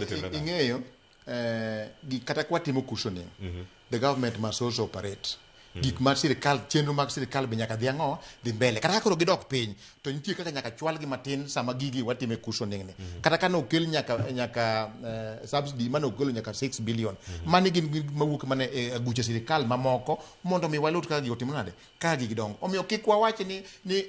Timre nade? Ing'eyo kata kwatimo cushioning, the government must also operate. Gik mag sirikal, chenro mag sirikal be nyaka dhi ang'o, dhi mbele. Kata ka koro gidok piny, to nitie kaka nyaka chwalgi matin sama gigi watime cushioning ni. Kata ka nokel nyaka subsidy mane okelo nyaka 6 billion, mani gin gik mawuok mana e aguche sirikal mamoko mondo mi walut kaka gigo timo nade, kaka gigi dongo. Omiyo kik wawach ni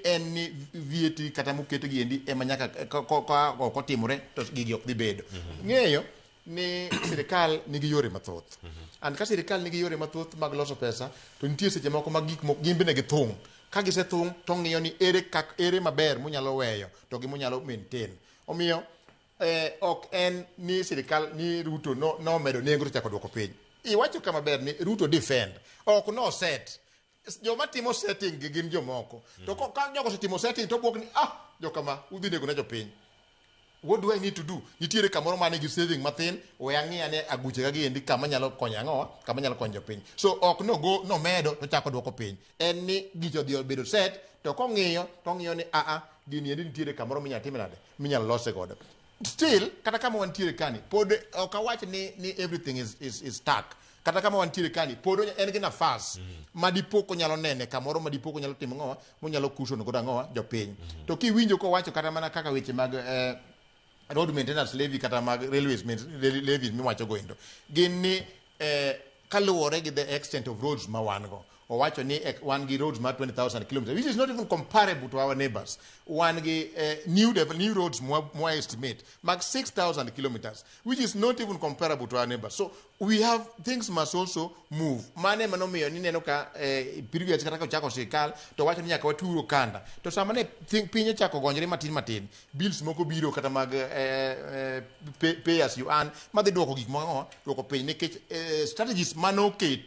en ni VAT kata moket gi endi ema nyaka ka ok otimore to gigi ok dhi bedo. Ng'eyo ni sirikal nigi yore mathoth. And ka sirikal nigi yore mathoth mag loso pesa, to nitie seche moko ma gik moko gin bende githung'. Ka gisethung' to ng'iyo ni ere kak ere maber munyalo weyo to gi munyalo maintain. Omiyo ok en ni sirikal ni Ruto no nomedo nengo to chako duoko piny. Iwacho kama ber ni Ruto defend. Ok no set. Joma timo setting gi gin jomoko. To ka jogo osetimo setting to bwok ni, "Ah, jokama udhi nego ne jopiny. What do I need to do? Nitiere kamoro mane gi saving mathin, we ang'i ane aguche ka giendi kama nyalo konyo ang'o, kama nyalo konyo jopiny." So ok no go nomedo to chako duoko piny. En ni gicho odhi obedo set to kong'iyo to ong'iyo ni a gini endi nitiere kamoro minyalo time nade, minyalo lose godo. Still, kata kama wantiere kani, pod ok awach ni everything is stuck. Kata kama wantiere kani, pod en gi nafas ma dipo konyalo nene kamoro ma dipo konyalo timo ng'owa, monyalo cushion godo ang'owa jopiny. To kiwinjo kowacho kata mana kaka weche mag road maintenance levy kata mag railways levies miwacho go endo gin ni kaluwore gi the extent of roads ma wan go, owacho ni wan gi roads mar 20,000 kilometers, which is not even comparable to our neighbors. Wan gi new roads mwa estimate mag 6,000 kilometers, which is not even comparable to our neighbors. So we have things must also move. Mane manomiyo nineno ka previous kata kochako sirikal to wacho ni nyaka waturo kanda, to sama ne piny ochako gonjore matin matin, bills moko biro kata mag pay as you earn madhi duoko gik moko duoko piny nikech strategies manoketi.